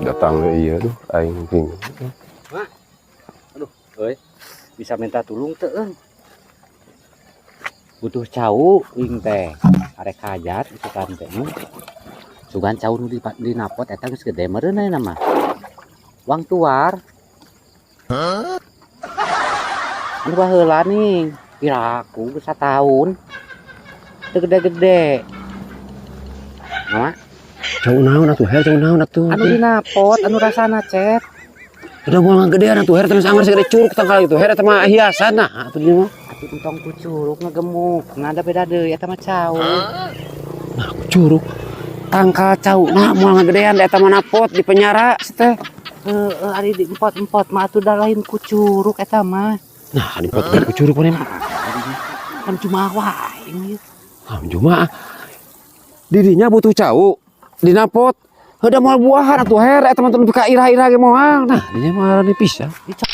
Datang ke iya tuh aing bingung. Aduh, euy. Bisa minta tulung teu euy? Butuh cau aing teh. Arek hajat itu kan teh. Sugan cau nu di pot eta geus gede meureun ayeuna mah. Wang tuar. Anu baheula nih, piraku geus sataun. Teu gede-gede. Mama, Cau naon atuh, Her? Cau naon atuh? Anu dina pot, anu rasana cet. Udah moal gedean atuh, Her, terus anggar segede curug tangkal itu, Her. Eta mah hiasan nah atuh dia mah. Atuh entong ku curug ngegemuk, nada beda deui eta mah cau. Nah, ku curug. Tangkal cau nah moal ngagedean, eta mah napot di penjara teh. Heeh, ari di empot-empot mah atuh da lain ku curug eta mah. Nah, di pot ku curug mana mah? Kan cuma wae ieu. Ah, cuma didinya butuh cau dina pot. Udah moal buahan atuh, Her. Eta mah teu ka irah-irah ge moal. Nah, dinya mah arani pisan. Dicok.